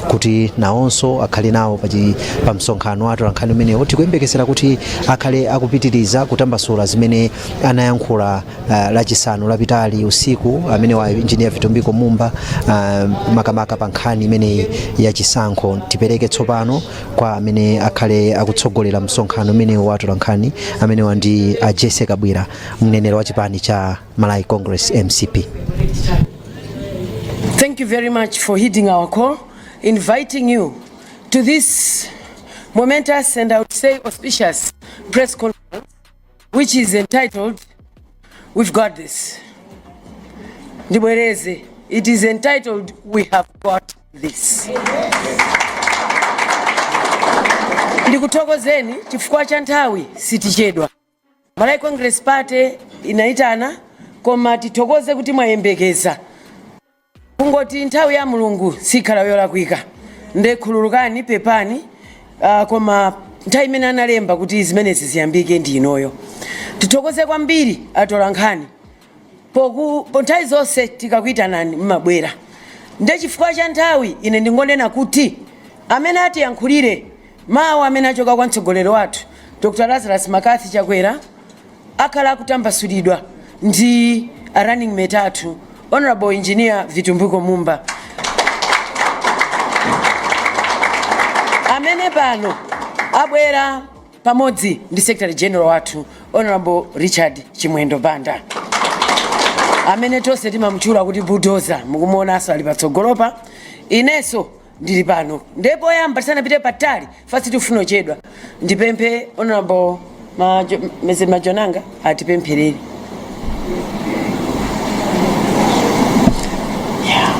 Kuti nawonso akhale nawo pa msonkhano wa atolankhani umenewo. Tikuyembekezera kuti akhale akupitiriza kutambasula zimene anayankhula Lachisanu lapitali usiku amene wa Engineer Vitumbiko Mumba, makamaka pa nkhani imeneyi ya chisankho. Tipereke tsopano kwa amene akhale akutsogolera msonkhano umenewu wa atolankhani, amenewa ndi a Jesse Kabwira, mneneri wa chipani cha Malawi Congress, MCP. Thank you very much for heeding our call, inviting you to this momentous and, I would say, auspicious press conference, which is entitled, "We've Got This." Ndibwereze, it is entitled, "We Have Got This." Ndikuthokozeni chifukwa cha nthawi, sitichedwa. Malawi Congress Party inayitana, koma tithokoze kuti mwayembekeza. Kungoti nthawi ya Mulungu sikhala yolakwika, ndekhululukani, pepani, koma nthawi imene analemba kuti zimenezi ziyambike ndi inoyo. Tithokoze kwambiri atolankhani po nthawi zonse tikakuitanani mmabwera. Nde chifukwa cha nthawi, ine ndingonena kuti amene atiyankhulire mawu amene achoka kwa mtsogoleri wathu Dr Lazarus McCarthy Chakwera akhala akutambasulidwa ndi a running mate athu, Honorable Engineer Vitumbiko Mumba, amene pano abwera pamodzi ndi Secretary General wathu, Honorable Richard Chimwendo Banda, amene tonse timamutchula kuti Bulldozer. Mukumuonanso ali patsogolopa, inenso ndili pano. Ndipo poyamba, tisanapite patali, fasi tifuna ochedwa, ndipemphe Honorable Meze Majonanga atipempherere. Yeah.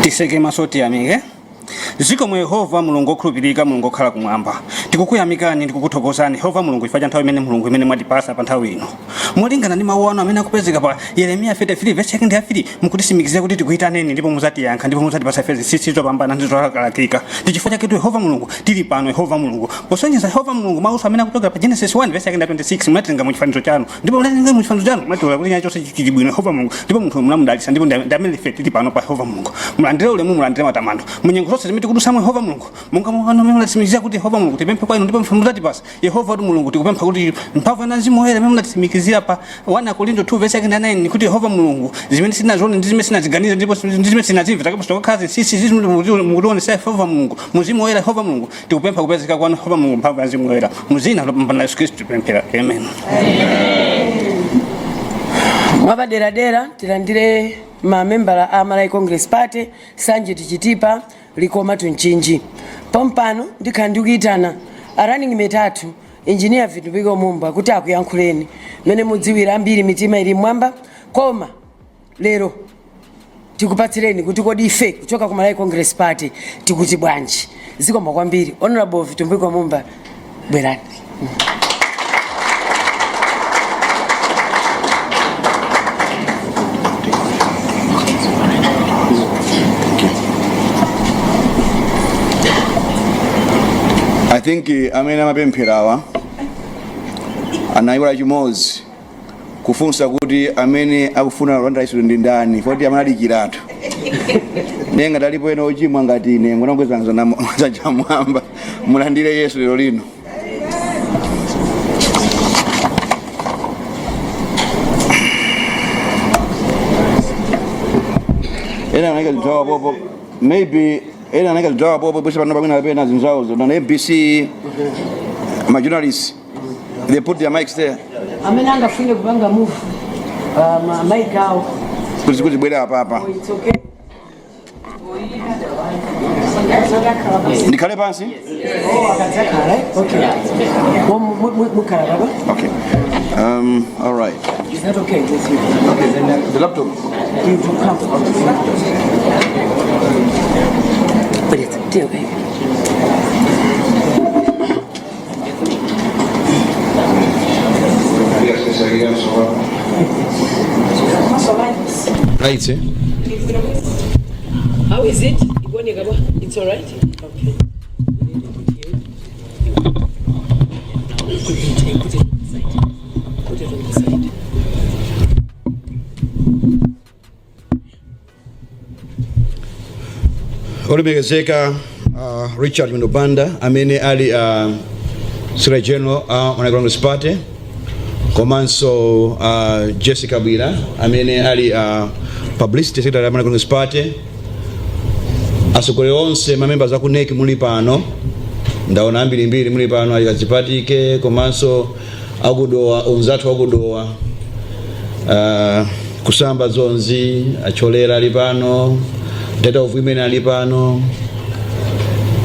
Titseke maso, tiyamike. Zikomo Yehova Mulungu okhulupirika, Mulungu okhala kumwamba. Tikukuyamikani, ndikukuthokozani Yehova Mulungu chifukwa cha nthawi imene Mulungu imene mwatipasa pa nthawi ino. Molingana ndi mawu anu amene akupezeka pa Yeremiya 33 verse yake ndi ya 3, mukutisimikizira kuti tikuyitaneni ndipo muzatiyankha ndipo muzatipasa ife zinsinsi zopambana ndi zolakalakika. Ndi chifukwa chaketu Yehova Mulungu tili pano, Yehova Mulungu, posonyeza Yehova Mulungu mawu amene akuchokera pa Genesis 1 verse yake ndi 26. Munatenga mu chifanizo chanu, ndipo munatenga mu chifanizo chanu, munatilola kuti chonse chili bwino, Yehova Mulungu, ndipo munthu munamudalitsa, ndipo ndi amene ife tili pano pa. Yehova Mulungu, mulandire ulemu, mulandire matamando munyengo zonse zimene tikudusamo. Yehova Mulungu, monga mwana munatsimikizira kuti Yehova Mulungu tipemphe kwa inu ndipo muzatipasa, Yehova kuti Mulungu, tikupempha kuti mphamvu ya Mzimu Woyera imene munatitsimikizira pa 1 Korinto 2 verse yake ndi 9 kuti Yehova Mulungu, zimene sitinazione ndi zimene sitinaziganize ndipo ndi zimene sitinazive takaposa zinsinsi zizi mukutionetsa, Yehova Mulungu, Mzimu Woyera. Yehova Mulungu, tikupempha kupezeka kwanu, Yehova Mulungu, mphamvu ya Mzimu Woyera, muzina lopambana Yesu Khristu tipemphera, amen. Mwapaderadera tilandire mamembala a Malawi Congress Party, Sanje, Chitipa, Likoma, Mchinji. Pompano ndikhala ndikuyitana a running mate athu, Engineer Vitumbiko Mumba, kuti akuyankhuleni. Mmene mudziwira ambiri, mitima ili mmwamba, koma lero tikupatsireni kuti kodi ife kuchoka ku Malawi Congress Party tikuti bwanji. Zikomo kwambiri. Honorable Vitumbiko Mumba, bwerani. I think amene amapempherawa anayiwala chimodzi, kufunsa kuti amene akufuna kulandira Yesu ndi ndani, poti amalalikiratu. Nenga talipo ena ochimwa ngati ine, ngonakweza dzanja mwamba, mulandire Yesu lero lino. Ena anaika zinthu zawo popo, maybe ena anaika zinthu zawo popo bwese pano pamene apena zinthu zawozo na MBC, ma journalists, they put their mics there. Amene angafune kupanga move mic awo. Kuti bwera apapa. Oh, it's okay. Ndikhale pansi. Oh, akadzakhala, eh? Okay. Mukhala baba. Okay, all right. Is that okay with you? Okay, then the laptop. You will come. But it's still okay. Right, eh? How is it? Ikuoneka bwa? It's all right? Okay. Put it on the side. Put it on the side. Olemekezeka Richard Chimwendo Banda, amene ali Secretary General Malawi Congress Party, komanso Jessie Kabwila, amene ali Publicity Secretary wa Malawi Congress Party, atsogoleri onse, mamembers aku NEC muli pano, ndaona ambirimbiri muli pano, ali Kadzipatike komanso akudowa, onzathu akudowa, kusamba zonzi acholera ali pano, Data of Women ali pano,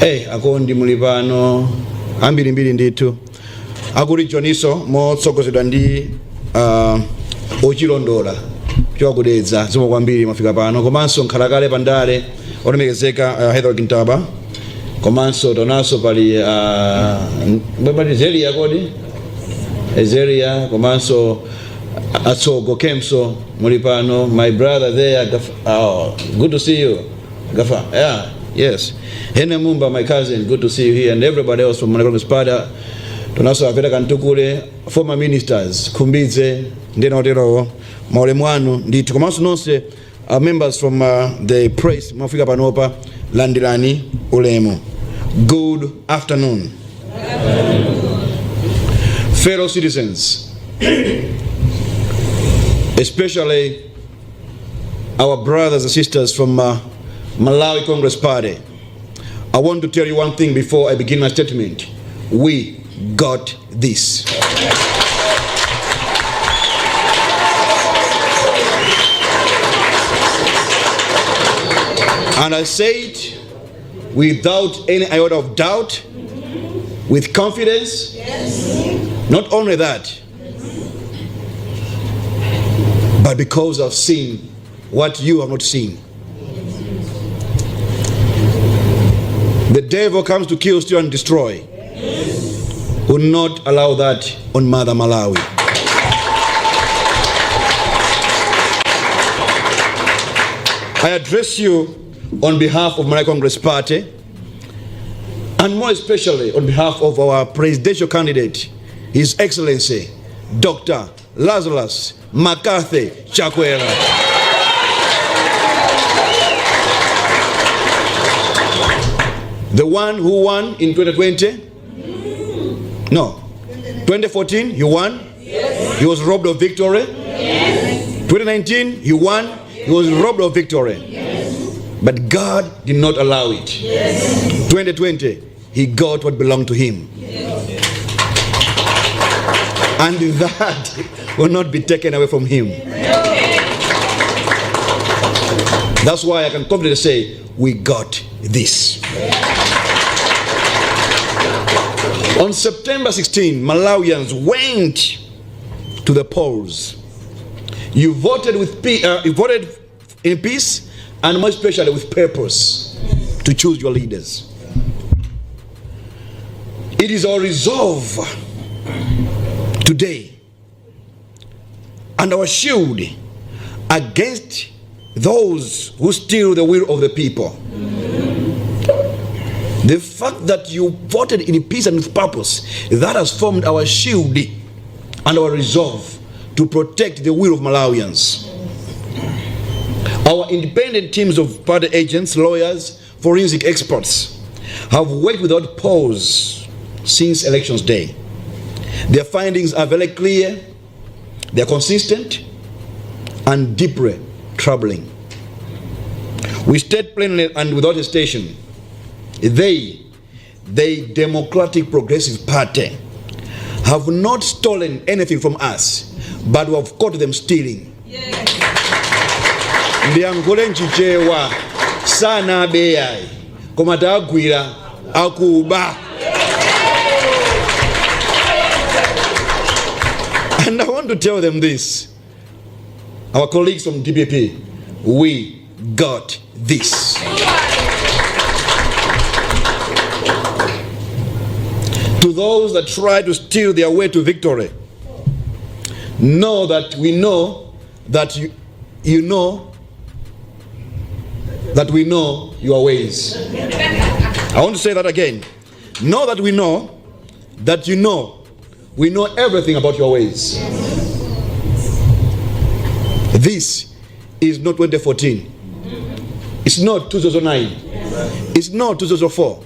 hey, akondi muli pano ambirimbiri ndithu, akuti joniso motsogozedwa ndi ochilondola kuchoka kudedza, zikomo kwambiri mwafika pano, komanso nkhalakale pandale olemekezeka Heather Ntaba, komanso tonanso pali pali Zelia, kodi Ezeria, komanso atsogo Kemso muli pano, my brother there Gaf, oh, good to see you Gafa, yeah, yes, Hene Mumba, my cousin, good to see you here, and everybody else from Malawi Congress Party. Tonanso Aveta Kantukule, former ministers Khumbidze ndena oterowo, maulemu anu ndithu, komanso nonse members from the press mwafika panopa, landirani ulemu. Good afternoon, fellow citizens, especially our brothers and sisters from Malawi Congress Party. I want to tell you one thing before I begin my statement. We got this. And I say it without any iota of doubt, with confidence. Yes. Not only that, but because I've seen what you have not seen. The devil comes to kill, steal, and destroy. Will not allow that on Mother Malawi. I address you on behalf of Malawi Congress Party, and more especially on behalf of our presidential candidate, His Excellency Dr. Lazarus McCarthy Chakwera. The one who won in 2020? No. 2014, he won. Yes. He was robbed of victory. Yes. 2019, he won. He was robbed of victory. Yes. But God did not allow it. Yes. 2020, he got what belonged to him. Yes. And that will not be taken away from him. That's why I can confidently say, we got this. On September 16, Malawians went to the polls. You voted in peace, and more especially with purpose, to choose your leaders. It is our resolve today and our shield against those who steal the will of the people. The fact that you voted in peace and with purpose, that has formed our shield and our resolve to protect the will of Malawians. Our independent teams of party agents, lawyers, forensic experts have worked without pause since elections day. Their findings are very clear, they are consistent, and deeply troubling. We state plainly and without hesitation, they, the Democratic Progressive Party, have not stolen anything from us, but we have caught them stealing. Ndiyankhule mchichewa, sanabe yayi, koma tagwira akuba. And I want to tell them this, our colleagues from DPP, we got this. To those that try to steal their way to victory, know that we know that you know that we know your ways. I want to say that again. Know that we know that you know We know everything about your ways. This is not 2014. It's not 2009. It's not 2004.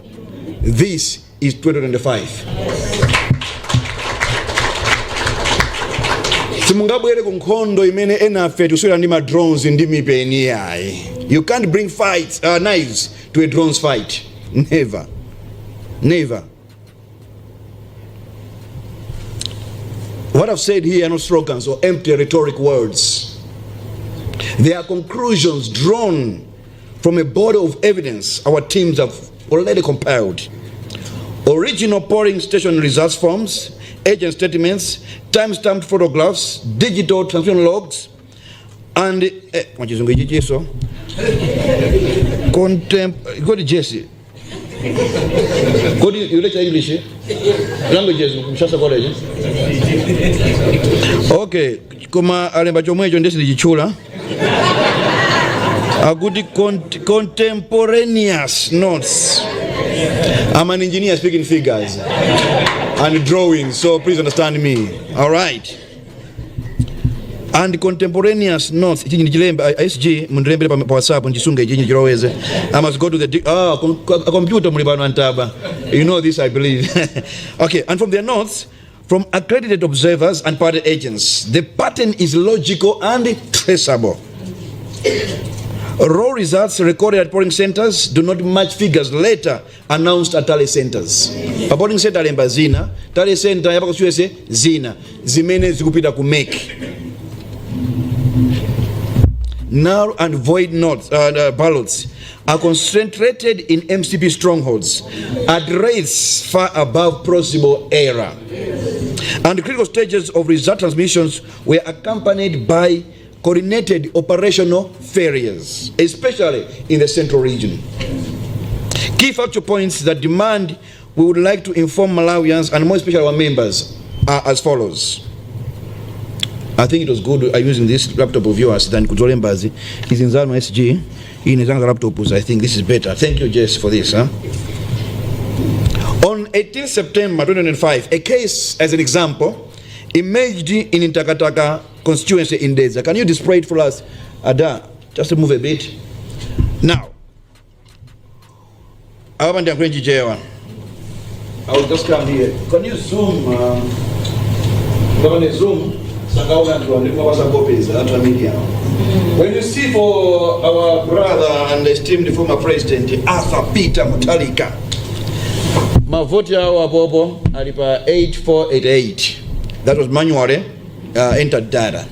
This is 2025. Simungabwere ku nkhondo imene enafe tikusewera ndi ma drones ndi mipeni yayi. You can't bring fights, knives to a drones fight. Never. Never. What I've said here are not slogans or empty rhetoric words. They are conclusions drawn from a body of evidence our teams have already compiled. Original polling station results forms, agent statements, time-stamped photographs, digital transmission logs, and mwachizungu ichi chiso Kodi Jesse, kodi you lecture English, eh? Languages Mshasa College, okay, koma alemba chomwecho ndesi ndichitchula akuti contemporaneous notes. I'm an engineer speaking figures and drawings, so please understand me. All right, and contemporaneous notes. Ichi ndichilemba SG, mundilembere pa WhatsApp ndisunge ichi chiloweze. I must go to the computer muli pano antaba. You know this, I believe. Okay, and from their notes, from accredited observers and party agents, the pattern is logical and traceable. Raw results recorded at polling centers do not match figures later announced at tally centers. Pa polling center alemba zina, tally center yapa constituency zina, zimene zikupita ku MEC. Null and void notes, ballots are concentrated in MCP strongholds at rates far above plausible error. And critical stages of result transmissions were accompanied by coordinated operational failures, especially in the central region. Key factual points that demand we would like to inform Malawians and more especially our members are as follows. I think it was good using this laptop of yours than kuzolembazi. Izi nzanu SG, ine zanga laptops, I think this is better. Thank you, Jess, for this. Huh? On 18 September 2025, a case as an example emerged in Ntakataka constituency in Dedza. Can you display it for us, Ada? Just to move a bit. Now, apa ndiyankhule Chichewa. I will just come here. Can you zoom? Governor zoom. Sangaona anthu ndikuwapasa copies anthu a media. When you see for our brother and esteemed former president Arthur Peter Mutharika, mavoti awo apopo ali pa 8488. That was manually entered data.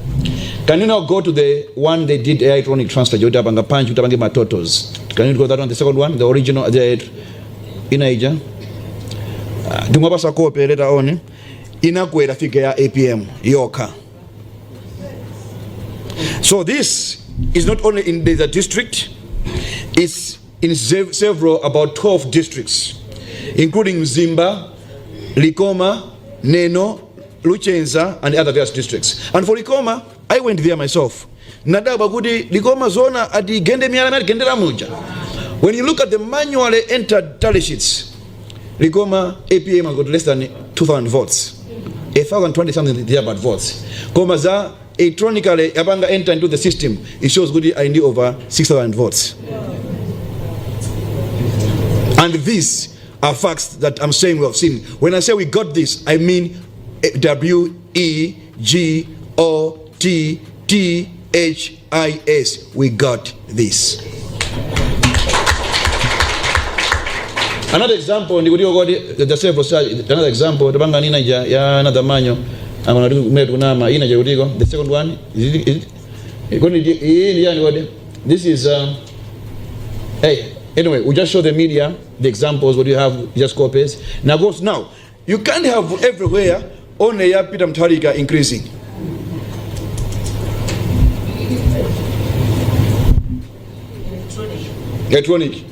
Can you now go to the one they did electronic transfer, yoti apanga punch kuti apange ma totals? Can you go that one, the second one, the original, the inaija? Ndingwapasa copy later on. Inakwera figure ya APM yokha. So this is not only in the district, it's in several, about 12 districts, including Mzimba, Likoma, Neno, Luchenza, and other various districts. And for Likoma, I went there myself. Nadabwa kuti Likoma zona ati gende miyala ati gendera muja. When you look at the manually entered tally sheets, Likoma APM has got less than 2,000 votes. 1,020 something there about votes. Koma za electronically yapanga enter into the system, it shows kuti ali ndi over 6,000 votes. And these are facts that I'm saying we have seen. When I say we got this, I mean W E G O T T H I S. We got this. Another example, ndikuti kodi the several another example tapanga nina ija ya another manyo angona mwe kunama ina kutiko the second one is it kodi iyi ndi yani kodi this is hey, anyway, we just show the media the examples what you have, just copies. Now goes now you can't have everywhere only ya Peter Mutharika increasing. Electronic.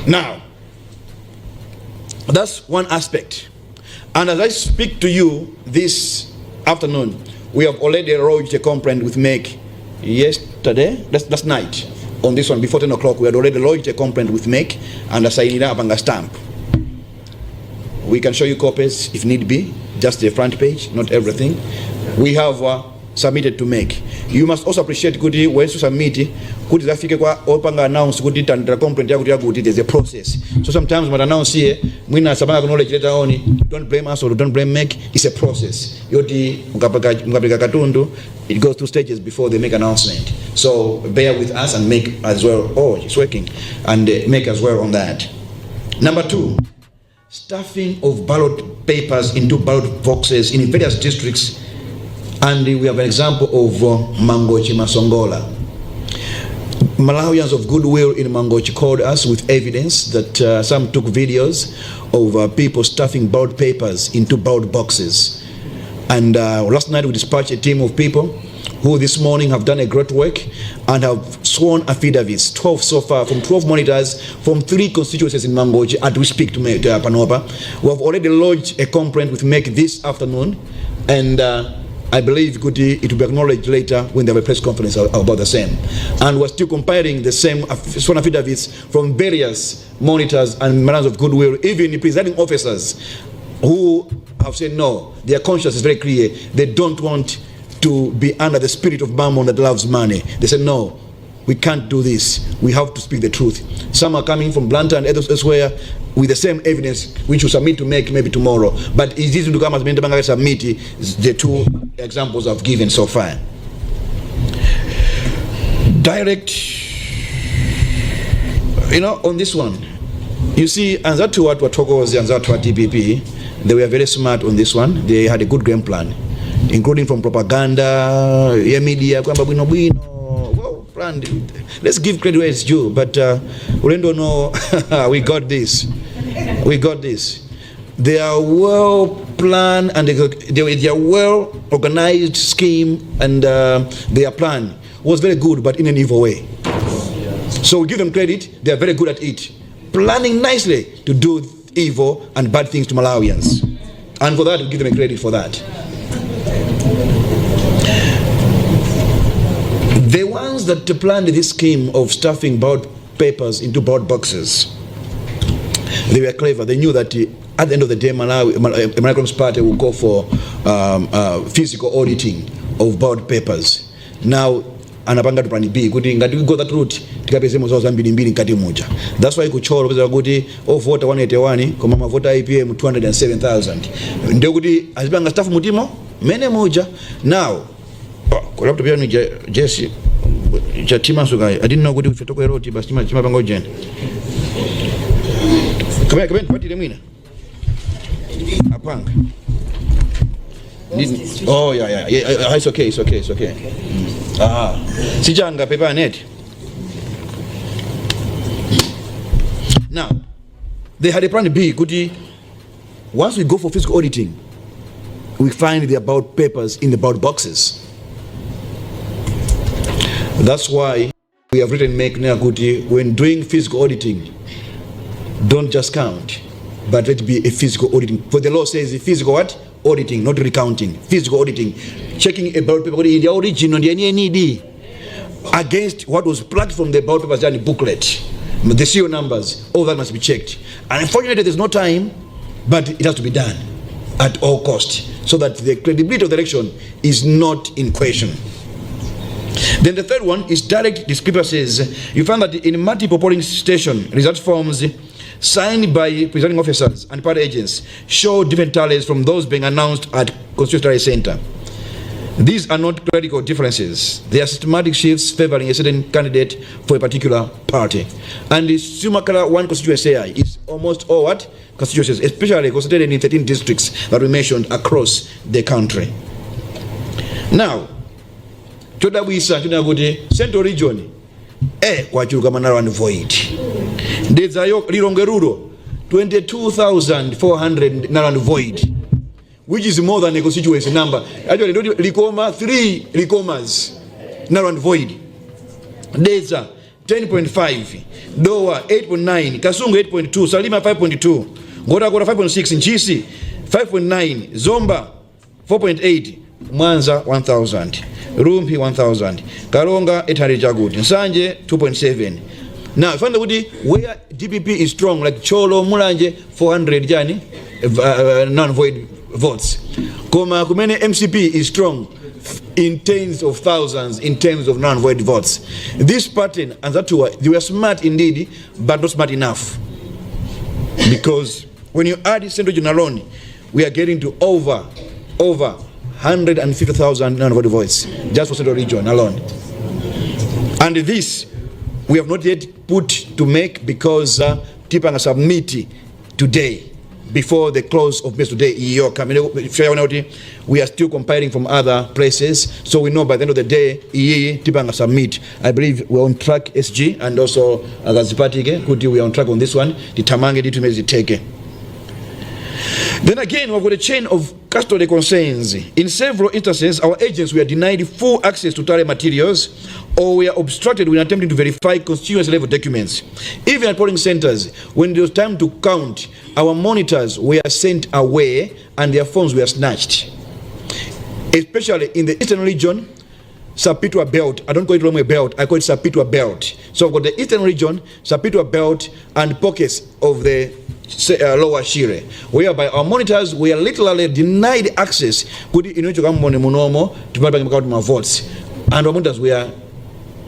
Now, that's one aspect. And as I speak to you this afternoon, we have already lodged a complaint with MEC yesterday, last night, on this one, before 10 o'clock, we had already lodged a complaint with MEC and assigned up and a stamp. We can show you copies if need be, just the front page, not everything. We have submitted to MEC. You must also appreciate kuti when you submit, kuti zafike kwa opanga announce kuti talandira complaint yakuti yakuti, there's a process. So sometimes when announce here, mwina sapanga acknowledge later on, don't blame us or don't blame MEC, it's a process. Yoti mukapeka katundu, it goes through stages before they make announcement. So bear with us and MEC as well. Oh, it's working. And MEC as well on that. Number two, stuffing of ballot papers into ballot boxes in various districts. And we have an example of Mangochi Masongola. Malawians of goodwill in Mangochi called us with evidence that some took videos of people stuffing ballot papers into ballot boxes. And last night we dispatched a team of people who this morning have done a great work and have sworn affidavits, 12 so far, from 12 monitors from three constituencies in Mangochi, as we speak to panopa. We have already lodged a complaint with MEC this afternoon, and I believe kuti, it will be acknowledged later when they have a press conference about the same. And we're still compiling the same sworn affidavits from various monitors and members of goodwill, even the presiding officers who have said no, their conscience is very clear. They don't want to be under the spirit of mammon that loves money. They said, "No, we can't do this. We have to speak the truth." Some are coming from Blantyre and elsewhere with the same evidence, which we submit to MEC maybe tomorrow. But it's easy to come as many submit the two examples I've given so far. Direct, on this one, you see, anzathu watu wathokoze anzathu wa DPP, they were very smart on this one. They had a good game plan, including from propaganda, ya media, kwamba bwino bwino, well planned. Let's give credit where it's due, but ulendo no, we got this. We got this. They are well planned and they are well organized scheme, and their plan was very good, but in an evil way. So we give them credit, they are very good at it. Planning nicely to do evil and bad things to Malawians. And for that, we give them a credit for that. The ones that planned this scheme of stuffing ballot papers into ballot boxes, they were clever. They knew that at the end of the day, Malawi Congress Party will go for physical auditing of ballot papers. Now, anapanga plan B kuti ngati we go that route, tikapezemo zawo zambirimbiri mkati muja. That's why ku Thyolo peza kuti ovota 181 koma mavota APM 207,000, ndiyo kuti azipanga stuff mutimo mene muja. Now, oh, laptop yanu Jesse chatima suka. I didn't know kuti ife tokoeroti basi chimapanga ujeni kamene kamene patile mwina apanga. Oh, yeah, it's okay, it's okay, it's okay. Ah, sichanga paper net. Now, they had a plan B kuti once we go for physical auditing, we find the ballot papers in the ballot boxes. That's why we have written MEC now kuti when doing physical auditing, don't just count, but let it be a physical auditing. For the law says physical what? Auditing, not recounting. Physical auditing. Checking a ballot paper in the original, the NED, against what was plucked from the ballot papers and booklet. The serial numbers, all that must be checked. And unfortunately, there's no time, but it has to be done at all cost, so that the credibility of the election is not in question. Then the third one is direct discrepancies. You find that in multiple polling station, result forms signed by presiding officers and party agents show different tallies from those being announced at constituency tally center. These are not clerical differences. They are systematic shifts favoring a certain candidate for a particular party. And the simakhala one constituency is almost all what? Constituencies, especially concentrated in 13 districts that we mentioned across the country. Now, chodabwisa chonena kuti Central Region kwachuluka ma null and void. Ndedzayo, Lilongwe Rural, 22,400 null and void, which is more than a constituency number. Actually, ndoti Likoma, 3 Likomas null and void. Dedza 10.5, Dowa 8.9, Kasungu 8.2, Salima 5.2, Nkhotakota 5.6, Ntchisi 5.9, Zomba 4.8, Mwanza 1000, Rumphi 1000, Karonga 800 chakuti, Nsanje 2.7. Now find kuti where DPP is strong, like Thyolo, Mulanje, 400 chani non-void votes, koma kumene MCP is strong, in tens of thousands in terms of non-void votes. This pattern, and that were, they were smart indeed, but not smart enough, because when you add Central Region alone, we are getting to over 150,000 non-void votes just for Central Region alone. And this we have not yet put to MEC, because tipanga submit today before the close of business today. Iyo kamene we are still compiling from other places, so we know by the end of the day iyiyi tipanga submit. I believe we're on track, SG and also Akazipatike, kuti we are on track on this one. Tithamange ndithu zitheke. Then again, we've got a chain of custody concerns. In several instances, our agents were denied full access to tally materials or were obstructed when attempting to verify constituency level documents. Even at polling centers, when it was time to count, our monitors were sent away and their phones were snatched. Especially in the Eastern Region, Sapitwa Belt. I don't call it Lomwe Belt, I call it Sapitwa Belt. So I've got the Eastern Region, Sapitwa Belt, and pockets of the Lower Shire, whereby our monitors were literally denied access kuti inocho kamone munomo timapange count ma votes, and our monitors were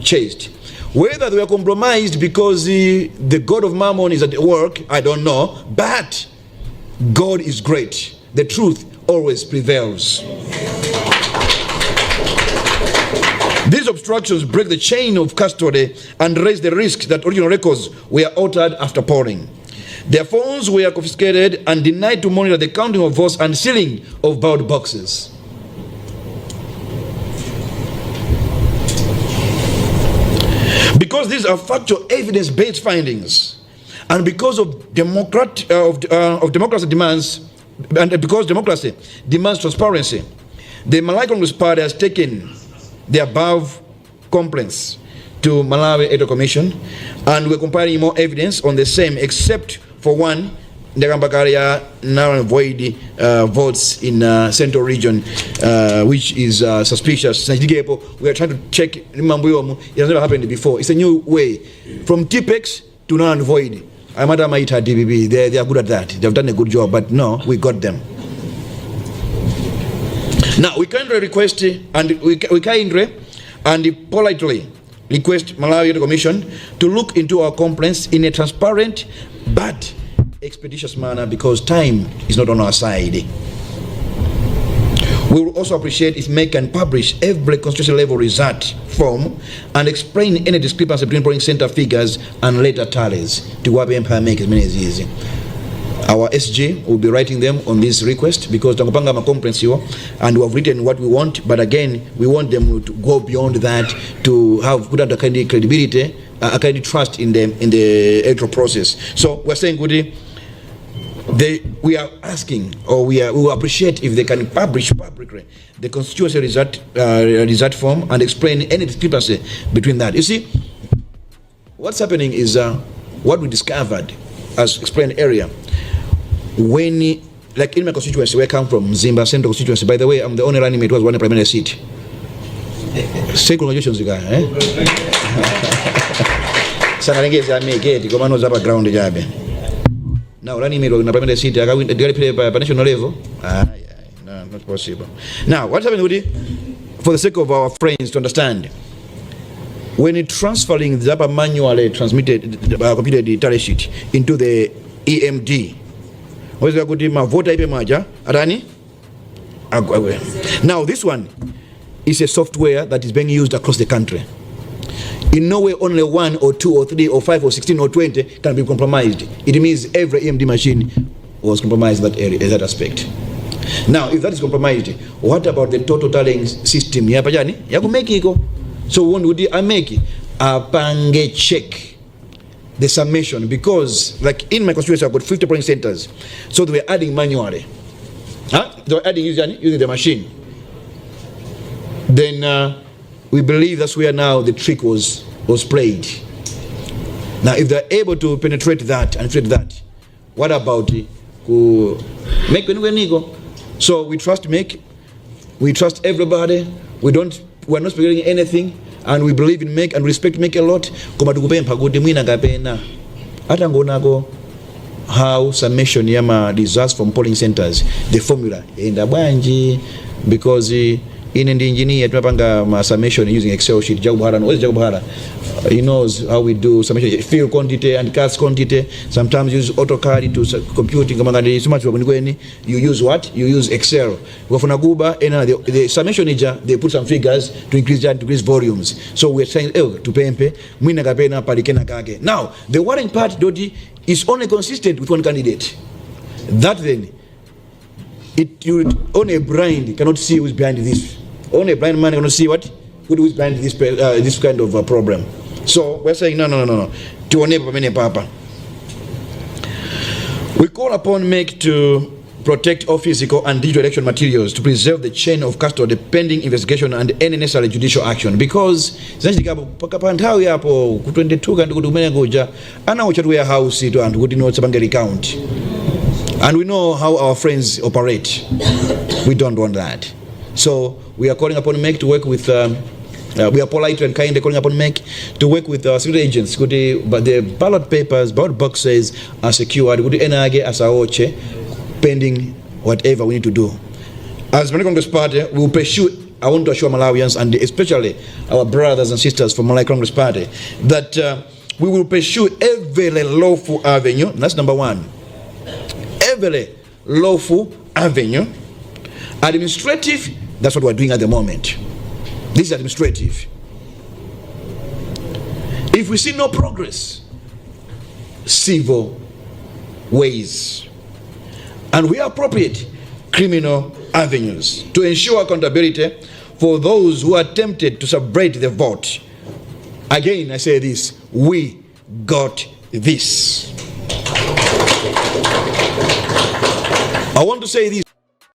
chased. Whether they were compromised because the god of Mammon is at work, I don't know, but God is great. The truth always prevails. These obstructions break the chain of custody and raise the risk that original records were altered after polling. Their phones were confiscated and denied to monitor the counting of votes and sealing of ballot boxes. Because these are factual evidence-based findings, and because of democracy demands, and because democracy demands transparency, the Malawi Congress Party has taken the above complaints to Malawi Electoral Commission, and we're compiling more evidence on the same, except for one, ndakamba kale ya null and void votes in Central Region, which is suspicious. We are trying to check. It has never happened before. It's a new way from Tipp-Ex to null and void. Amata Maita DPP, they are good at that. They've done a good job, but no, we got them. Now, we kindly request and we kindly and politely request Malawi Electoral Commission to look into our complaints in a transparent but expeditious manner, because time is not on our side. We will also appreciate if MEC can publish every constituency level result form and explain any discrepancy between polling center figures and later tallies. Tiwapempha MEC zimenezi. Our SG will be writing them on this request, because tangopanga ma complaints here and we have written what we want, but again we want them to go beyond that, to have good a kind of credibility, a kind of trust in the electoral process. So we're saying, kuti, we are asking, or we will appreciate if they can publish publicly the constituency result form and explain any discrepancy between that. You see, what's happening is what we discovered, as explained earlier, when, like in my constituency where I come from, Mzimba Central constituency, by the way, I'm the only running mate who has won a primary seat. Say congratulations, guy, eh? Sanalengeze a MEC koma no za ground chabe. Now running mate na primary seat akawin ndikaliphire pa national level. Ah, yeah, no, not possible. Now, what's happening with it? For the sake of our friends to understand, when you're transferring the upper manually transmitted computed tally sheet into the EMD, weza kuti mavota ipe maja atani. Now this one is a software that is being used across the country. In no way only one or two or three or five or 16 or 20 can be compromised. It means every EMD machine was compromised in that area, in that aspect. Now, if that is compromised, what about the total tallying system? Ya pachani? Ya ku MEC iko. So one would a MEC apange check the summation, because like in my constituency I've got 50 polling centers. So they were adding manually. Huh? They were adding using the machine. Then we believe that's where now the trick was played. Now, if they're able to penetrate that and fit that, what about ku MEC kwenikweniko? So we trust MEC, we trust everybody. We don't, we're not speculating anything. And we believe in MEC and respect MEC a lot, koma tikupempha kuti mwina kapena atangoonako how summation ya ma results from polling centers, the formula enda bwanji, because ine ndi engineer, timapanga ma summation using Excel sheet. Jacob Hara, where's Jacob Hara? He knows how we do summation, fill quantity and cast quantity. Sometimes use AutoCAD to computing, kama ngati simadziwa kwenikweni, you use what? You use Excel. Ukafuna kuba ena the summation ija, they put some figures to increase to increase volumes. So we're saying, tupemphe mwina kapena pali kena kake. Now the worrying part doti is only consistent with one candidate. That then it you only a blind cannot see who's behind this. Only a blind man cannot see what who is behind this kind of problem. So we're saying, no, no, no, no, no. Tionepo pamene papa. We call upon MEC to protect all physical and digital election materials to preserve the chain of custody pending investigation and any necessary judicial action, because zinachitikapo paka pa nthawi yapo ku 22 kandi kuti kumene kuja anawotcha warehouse to anthu kuti notsapange recount, and we know how our friends operate. We don't want that. So we are calling upon MEC to work with we are polite and kindly calling upon MEC to work with our security agents kuti but the ballot papers, ballot boxes are secured, kuti ena ake asaotche pending whatever we need to do. As Malawi Congress Party, we will pursue. I want to assure Malawians and especially our brothers and sisters from Malawi Congress Party that we will pursue every lawful avenue. That's number one. Every lawful avenue. Administrative, that's what we're doing at the moment. This is administrative. If we see no progress, civil ways. And where appropriate, criminal avenues to ensure accountability for those who attempted to subvert the vote. Again, I say this, we got this. I want to say this.